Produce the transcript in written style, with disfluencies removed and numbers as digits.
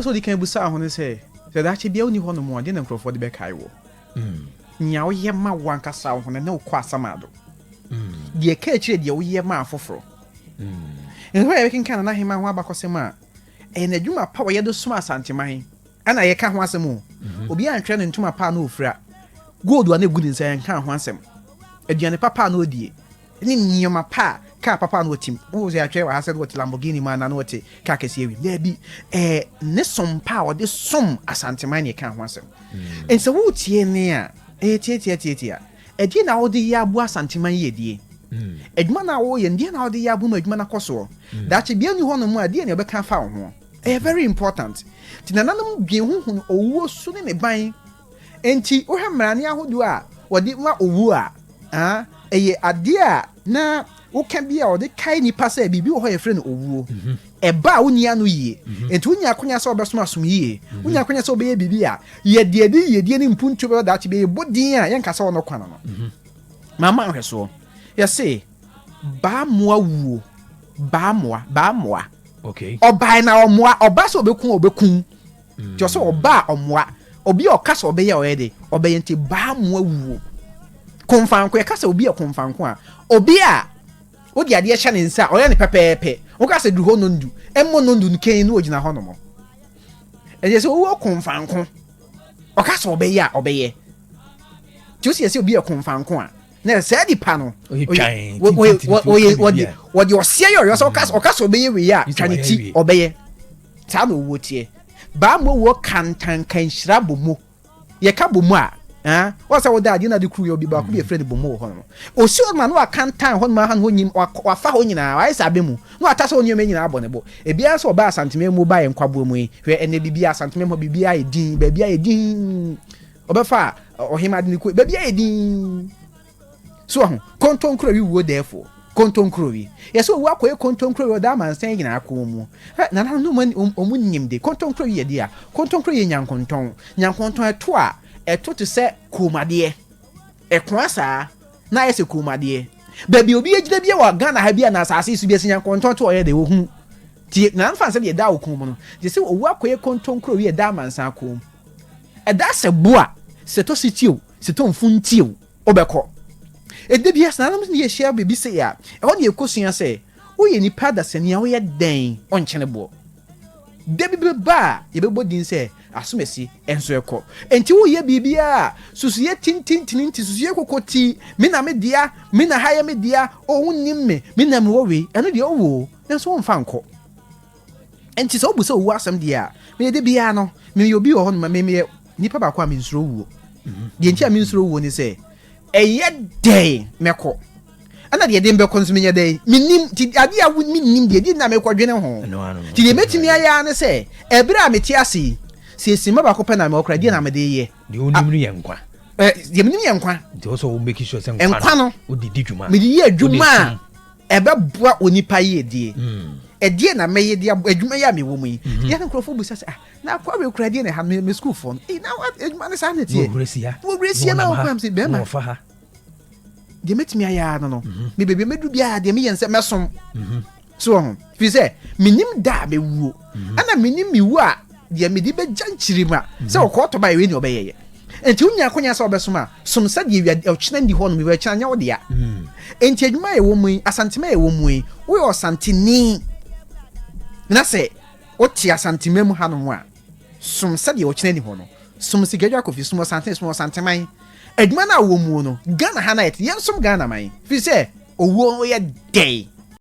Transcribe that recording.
Sɛ ɔdi kan bisa ho ne sɛ, sɛ daakye biara wonni hɔnom a, deɛ na nkurɔfoɔ de bɛkae wo? Nea woyɛ ma wo ankasa wo ho no, ne wo kɔ asamado. Deɛ ɛka akyire deɛ woyɛ ma afoforɔ. Nhwɛ a yɛbɛkenkan Nana Hemaa ho abakɔsɛm a, ɛyɛ n'adwuma pa a ɔyɛ de som Asanteman ɛna yɛka ho asɛm o. Obiara antwerɛ ne ntoma pa a na ɔfira, gold a na ɛgu ne nsa, yɛnka ho asɛm. Aduane papa a na ɔdie, ne nneɛma pa a, kaa papa a na ɔte mu. Wohu sɛ yɛatwerɛ wɔ ha sɛ na ɔte Lamborghini mu anaa na ɔte kaa kɛseɛ wiem. Daabi, ɛɛ ne som pa a ɔde som Asanteman na yɛka ho asɛm. Nti sɛ woretie nne a, ɛyɛ tiatiatiatia. Ɛdeɛn na wode yɛ aboa Asanteman yiedie? Adwuma no a woreyɛ no, deɛn na wode yɛ aboa ma adwuma no akɔ soɔ? Daakye bia nni hɔnom a, deɛn na wɔbɛka afa wo ho? Ɛyɛ very important. Nti nananom dwen ho hunu owuo su ne ne ban. Nti wohwɛ mmarane ahodoɔ a wɔde ma owuo a, ah, ɛyɛ adeɛ a na woka bi a wɔde kae nipa sɛ biribi wɔ hɔ a yɛfrɛ no owuo. Ɛba a wonni ano yie. Nti wonya akonya sɛ wobɛsom asom yie. Wonya akonya sɛ wobɛyɛ biribi a, yɛ deɛ ɛde yiedie ne mpuntuo bɛba daakye bi. Yɛbɔ din a yɛnka sɛ ɔno kwan no. Mama nhwɛsoɔ. Yɛse baa mmoa wuo. Baa mmoa, baa mmoa. Okay. Ɔbae na ɔmmoa. Ɔba sɛ ɔbɛku a ɔbɛku. Nti ɔsɛ ɔba a ɔmmoa. Obi a ɔka sɛ ɔbɛyɛ a ɔyɛ de, ɔbɛyɛ nti baa mmoa wuo. Komfanko, yɛka sɛ obi yɛ komfanko a, obi a wode adeɛ hyɛ ne nsa a, ɔyɛ no pɛpɛɛpɛ. Woka sɛ duru hɔ nondu, mmɔ nondu no kɛn na ɔgyina hɔ nom. Ɛnti sɛ owuo komfanko, ɔka sɛ ɔbɛyɛ a ɔbɛyɛ. Nti wosi yɛ sɛ obi yɛ komfanko a, na saa nipa no wɔde ɔseɛ yɛ ɔyɔ sɛ ɔka sɛ ɔbɛyɛ wei a, twa ne ti ɔbɛyɛ. Saa na owuo teɛ. Baa mu owuo kantanka nhyira bɔ mu. Yɛka bɔ mu a, ah, wɔn sɛ wɔda adeɛ na de kuru yɛ obi baako bi efrɛ no bɔ mu wɔ hɔ nom. Osi hɔ nom a na wakantan hɔ nom aha no hɔ nyim wafa hɔ nyinaa wayɛ sɛ abɛ mu na wata sɛ hɔ nneɛma nyinaa abɔ ne bo. Ebiara sɛ ɔbaa Asanteman mu baeɛ nkwaboa mu yi, hwɛ ɛnɛ biribiara Asanteman mu hɔ biribiara ayɛ din, baabi ayɛ din. Ɔbɛfa ɔhema de ne kɔ baabi ayɛ din. So wahu? Kontonkurowi wuo dɛɛfoɔ. Kontonkurowi. Yɛ sɛ owu akɔyɛ kontonkurowi ɔda amansan nyinaa kɔn mu. Hwɛ, nananom no wɔn wɔn nim de. Kontonkurowi yɛ deɛ a, kontonkurowi yɛ nyankontɔn. Nyankontɔn ɛto a, ɛto te sɛ kɔnmuadeɛ. Ɛkoa saa, na ayɛ sɛ kɔnmuadeɛ. Baabi a obi agyina bi wɔ Ghana ha bi anaa asase yi so bi a, sɛ nyankontɔn to a ɔyɛ dɛ, ɔhunu. Nti nananom fa no sɛ deɛ ɛda wo kɔn mu no, gye sɛ owu akɔyɛ kontonkurowi a ɛda amansan kɔn mu. Ɛda sɛ bo a, sɛ ɛtɔ siti o, sɛ ɛtɔ mfuntie o, wobɛkɔ. Ɛda bi ase nanom ne yɛhyia biribi sei a, ɛhɔ ne yɛkɔsua sɛ woyɛ nipa adasani a woyɛ dɛn ɔnkyene boɔ. Da bi bɛba a yɛbɛbɔ din sɛ asomasi nso ɛkɔ. Enti woyɛ biribiara a, susuiɛ tintintini nti, susuiɛ kokotii, me na me dea, me na ha yɛ me dea, oh wonnim me, me na mewɔ wei, ɛno deɛ wowɔ o, nanso womfa nkɔ. Enti sɛ wobu sɛ owuo asɛm deɛ a, meyɛ da biara no, meyɛ obi wɔ hɔ nom, meyɛ nipa baako a mensuro wuo. Deɛ nti a mensuro wuo ne sɛ, ɛyɛ dɛn mɛkɔ, ɛna deɛ ɛde mbɛkɔ nso menyɛ dɛn menim. Nti adeɛ a mennim deɛ, deɛ na mekɔdwene ho. Nti deɛ mɛtumi ayɛ ara ne sɛ, ɛberɛ a mete ase yi, sɛ simma baako pɛ na mewɔ koraa, deɛ na mede yɛ. Deɛ wonim no yɛ nkwa. Deɛ menim yɛ nkwa. Nti wɔ sɛ wo make sure sɛ nkwa no, wode di dwuma. Mede yɛ adwuma a ɛbɛboa onipa yiedie. Ɛdeɛn na mɛyɛ de aboa adwuma yi a mewɔ mu yi? Yɛ na nkurɔfoɔ bisa sɛ, ah, na akoa wei koraa deɛ na ɛha me, me sukuufoɔ no. Ei, na adwuma no saa na ɛteɛ. Wɔhura sia na wɔkura m sɛ, bɛrima, deɛ mɛtumi ayɛ ara no no, me baabi a mɛduru biara deɛ meyɛ nsɛ mɛsom. So wɔ ho? Firi sɛ, menim da a mɛwuo, ɛna menim mewu a deɛ mede bɛgya nkyirimma sɛ ɔkɔɔ tɔ ba ɛwei ne ɔbɛyɛyɛ. Enti wonya akonya sɛ wobɛsom a, som sɛdeɛ wia ɔkyena nni hɔ nom, wia ɔkyena nyɛ wo dea. Enti adwuma a yɛwɔ mu yi, Asantema a yɛwɔ mu yi, woyɛ Ɔsanteni na sɛ wote Asantema mu hanom a, som sɛdeɛ ɔkyena nni hɔ no. Som Sikadwa Kofi, som Ɔsantene, som Ɔsanteman. Adwuma no a wowɔ mu no, Ghana ha na yɛte, yɛnsom Ghana man, firi sɛ owuo no yɛ dɛn?